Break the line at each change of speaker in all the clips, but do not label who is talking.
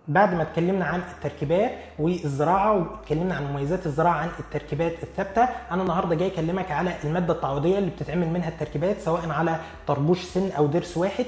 بعد ما اتكلمنا عن التركيبات والزراعة واتكلمنا عن مميزات الزراعة عن التركيبات الثابتة، انا النهارده جاي اكلمك على المادة التعويضيه اللي بتتعمل منها التركيبات سواء على طربوش سن او ضرس واحد.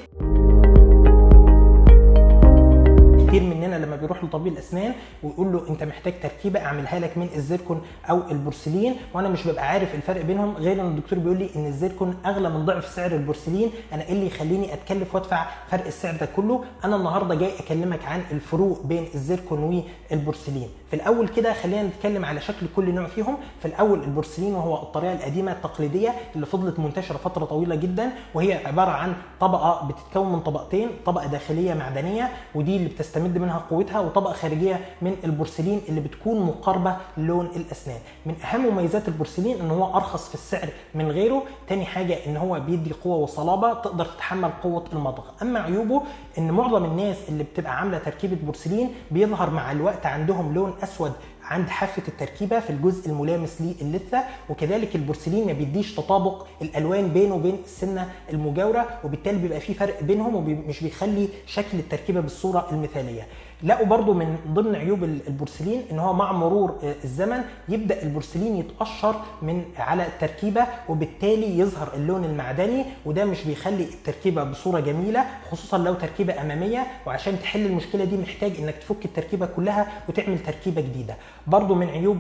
كتير مننا لما بيروح لطبيب الاسنان ويقول له انت محتاج تركيبه اعملها لك من الزيركون او البورسلين، وانا مش ببقى عارف الفرق بينهم غير ان الدكتور بيقول لي ان الزيركون اغلى من ضعف سعر البورسلين، انا ايه اللي يخليني اتكلف وادفع فرق السعر ده كله؟ انا النهارده جاي اكلمك عن الفروق بين الزيركون والبورسلين. في الاول كده خلينا نتكلم على شكل كل نوع فيهم. في الاول البورسلين، وهو الطريقة القديمة التقليدية اللي فضلت منتشرة فترة طويلة جدا، وهي عبارة عن طبقه بتتكون من طبقتين، طبقه داخلية معدنية ودي اللي بتستمد منها قوتها، وطبقه خارجية من البورسلين اللي بتكون مقاربة للون الاسنان. من اهم مميزات البورسلين ان هو ارخص في السعر من غيره، تاني حاجة ان هو بيدي قوة وصلابه تقدر تتحمل قوة المضغ. اما عيوبه ان معظم الناس اللي بتبقى عامله تركيبه بورسلين بيظهر مع الوقت عندهم لون اسود عند حافة التركيبة في الجزء الملامس للثه، وكذلك البورسلين ما بيديش تطابق الالوان بينه وبين السنة المجاورة، وبالتالي بيبقى في فرق بينهم ومش بيخلي شكل التركيبة بالصورة المثالية. لقوا برضو من ضمن عيوب البورسلين ان هو مع مرور الزمن يبدا البورسلين يتقشر من على التركيبة، وبالتالي يظهر اللون المعدني، وده مش بيخلي التركيبة بصورة جميلة خصوصا لو تركيبه امامية. وعشان تحل المشكلة دي محتاج انك تفك التركيبة كلها وتعمل تركيبه جديدة. برضو من عيوب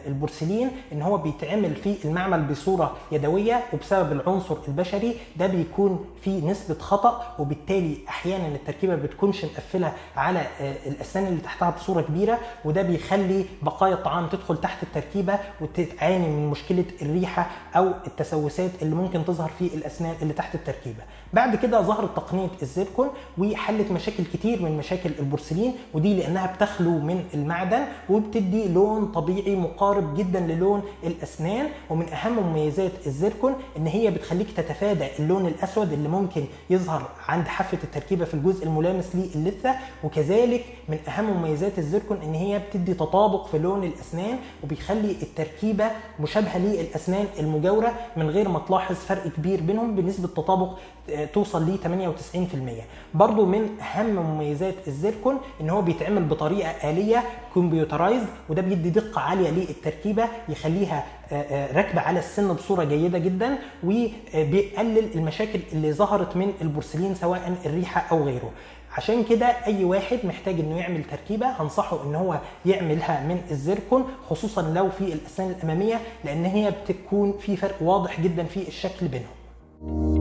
البورسلين ان هو بيتعمل في المعمل بصورة يدوية، وبسبب العنصر البشري ده بيكون فيه نسبه خطا، وبالتالي احيانا التركيبة بتكونش مقفلة على الاسنان اللي تحتها بصورة كبيرة، وده بيخلي بقايا الطعام تدخل تحت التركيبة وتعاني من مشكلة الريحة او التسوسات اللي ممكن تظهر في الاسنان اللي تحت التركيبة. بعد كده ظهرت تقنية الزيركون وحلت مشاكل كتير من مشاكل البورسلين، ودي لانها بتخلو من المعدن وبتدي لون طبيعي مقارب جدا للون الاسنان. ومن اهم مميزات الزيركون ان هي بتخليك تتفادى اللون الاسود اللي ممكن يظهر عند حافة التركيبة في الجزء الملامس للثه، وكذلك من اهم مميزات الزيركون ان هي بتدي تطابق في لون الاسنان وبيخلي التركيبة مشابهة للاسنان المجاورة من غير ما تلاحظ فرق كبير بينهم بنسبة تطابق توصل ل 98%. برضو من اهم مميزات الزيركون ان هو بيتعمل بطريقة آليه computerized، وده بيدي دقه عالية للتركيبه يخليها راكبه على السن بصورة جيدة جدا، وبيقلل المشاكل اللي ظهرت من البورسلين سواء الريحة او غيره. عشان كده اي واحد محتاج انه يعمل تركيبه هنصحه ان هو يعملها من الزيركون، خصوصا لو في الاسنان الامامية، لان هي بتكون في فرق واضح جدا في الشكل بينهم.